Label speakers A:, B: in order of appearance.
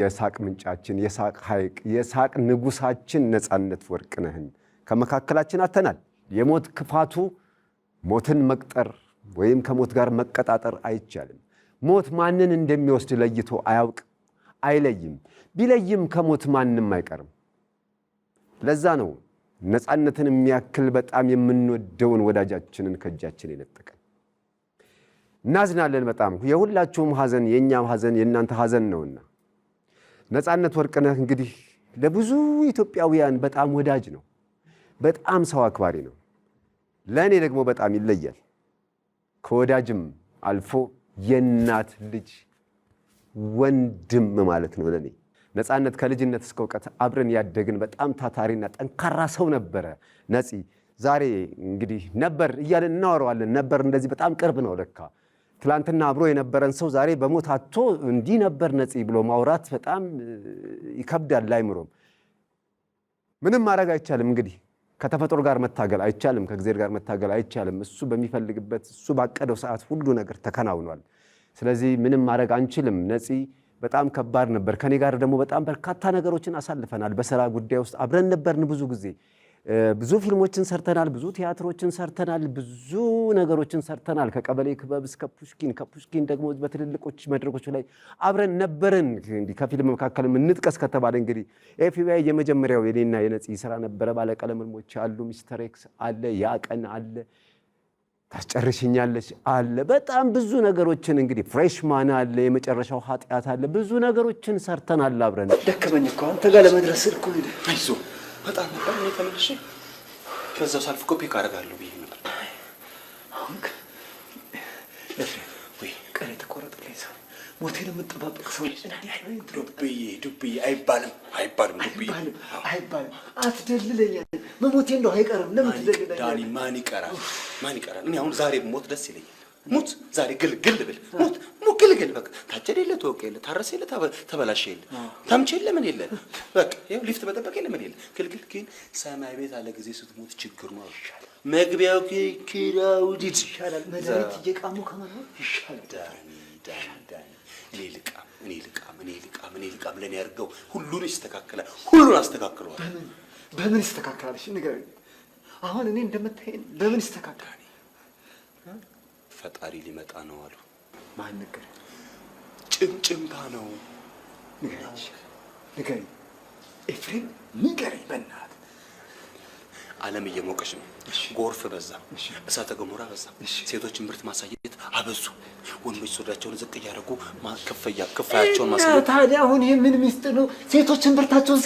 A: የሳቅ ምንጫችን፣ የሳቅ ሐይቅ፣ የሳቅ ንጉሳችን ነፃነት ወርቅነህን ከመካከላችን አጥተናል። የሞት ክፋቱ ሞትን መቅጠር ወይም ከሞት ጋር መቀጣጠር አይቻልም። ሞት ማንን እንደሚወስድ ለይቶ አያውቅ፣ አይለይም። ቢለይም ከሞት ማንም አይቀርም። ለዛ ነው ነፃነትን የሚያክል በጣም የምንወደውን ወዳጃችንን ከእጃችን የነጠቀን። እናዝናለን በጣም። የሁላችሁም ሐዘን የእኛም ሐዘን የእናንተ ሐዘን ነውና። ነፃነት ወርቅነህ እንግዲህ ለብዙ ኢትዮጵያውያን በጣም ወዳጅ ነው። በጣም ሰው አክባሪ ነው። ለእኔ ደግሞ በጣም ይለያል። ከወዳጅም አልፎ የእናት ልጅ ወንድም ማለት ነው ለእኔ። ነፃነት ከልጅነት እስከ እውቀት አብረን ያደግን በጣም ታታሪና ጠንካራ ሰው ነበረ ነፂ። ዛሬ እንግዲህ ነበር እያለን እናወራዋለን። ነበር እንደዚህ በጣም ቅርብ ነው ለካ። ትላንትና አብሮ የነበረን ሰው ዛሬ በሞት አጥቶ እንዲህ ነበር ነፂ ብሎ ማውራት በጣም ይከብዳል አይምሮም። ምንም ማድረግ አይቻልም። እንግዲህ ከተፈጥሮ ጋር መታገል አይቻልም። ከእግዚአብሔር ጋር መታገል አይቻልም። እሱ በሚፈልግበት እሱ ባቀደው ሰዓት ሁሉ ነገር ተከናውኗል። ስለዚህ ምንም ማድረግ አንችልም። ነፂ በጣም ከባድ ነበር። ከኔ ጋር ደግሞ በጣም በርካታ ነገሮችን አሳልፈናል። በስራ ጉዳይ ውስጥ አብረን ነበርን ብዙ ጊዜ። ብዙ ፊልሞችን ሰርተናል። ብዙ ቲያትሮችን ሰርተናል። ብዙ ነገሮችን ሰርተናል። ከቀበሌ ክበብ እስከ ፑሽኪን፣ ከፑሽኪን ደግሞ በትልልቆች መድረኮች ላይ አብረን ነበርን። እንዲህ ከፊልም መካከል እንጥቀስ ከተባለ እንግዲህ ኤፍቢአይ የመጀመሪያው የኔና የነፂ ስራ ነበረ። ባለቀለም ህልሞች አሉ፣ ሚስተር ኤክስ አለ፣ ያ ቀን አለ፣ ታስጨርሽኛለች አለ። በጣም ብዙ ነገሮችን እንግዲህ ፍሬሽማን አለ፣ የመጨረሻው ኃጢአት አለ። ብዙ ነገሮችን ሰርተናል አብረን።
B: ደከመኝ እኮ አንተ ጋር ለመድረስ እኮ።
C: አይዞህ፣ በጣም ነበር። እኔ ተመልሼ ከዛው ሳልፍ እኮ pick አደርጋለሁ ብዬ ነበር።
B: አሁን ኤፍሬም፣ ቀን የተቆረጠልኝ ሰው፣ ሞቴን የምጠባበቅ ሰው።
C: ዱብዬ፣ ዱብዬ፣ አይባልም፣ አይባልም ዱብዬ።
B: አይባልም፣ አይባልም። አትደልለኝ። መሞቴ እንደው አይቀርም። ለምን ትደልለኛለህ?
C: ዳኒ፣ ማን ይቀራል? ማን ይቀራል? እኔ አሁን ዛሬ ሞት ደስ ይለኛል። ሙት ዛሬ ግልግል ብል፣ ሙት ሙት ግልግል በቃ። ታጨደ የለ፣ ተወቀ የለ፣ ታረሰ የለ፣ ተበላሸ የለ፣ ተምቼ የለ፣ ምን የለ፣ በቃ ይኸው ሊፍት መጠበቅ የለ፣ ምን የለ፣ ግልግል። ግን ሰማይ ቤት አለ ጊዜ ስትሞት ችግር ነው። መግቢያው crowded።
B: ይሻላል። መድኃኒት እየቃሙ ከመኖር ይሻላል።
C: ዳኒ፣ ዳኒ፣ ዳኒ፣ እኔ ልቃም፣ እኔ ልቃም፣ እኔ ልቃም፣ እኔ ልቃም። ለእኔ ያድርገው። ሁሉን ይስተካከላል። ሁሉን አስተካክለዋል።
B: በምን በምን ይስተካከላል? እሺ ንገረኝ። አሁን እኔ እንደምታየኝ በምን ይስተካከላል?
C: ፈጣሪ ሊመጣ ነው አሉ።
B: ማን ነገረህ?
C: ጭምጭምታ ነው።
B: ንገረኝ፣ ንገረኝ ኤፍሬም፣ ንገረኝ በእናትህ።
C: ዓለም እየሞቀች ነው። ጎርፍ በዛ፣ እሳተ ገሞራ በዛ። ሴቶች እምብርት ማሳየት አበዙ። ወንዶች ሱሪያቸውን ዝቅ እያደረጉ ክፍያቸውን
B: እና
C: ማሳየት
B: ታዲያ አሁን ይሄ ምን ሚስጥር ነው? ሴቶች እምብርታቸውን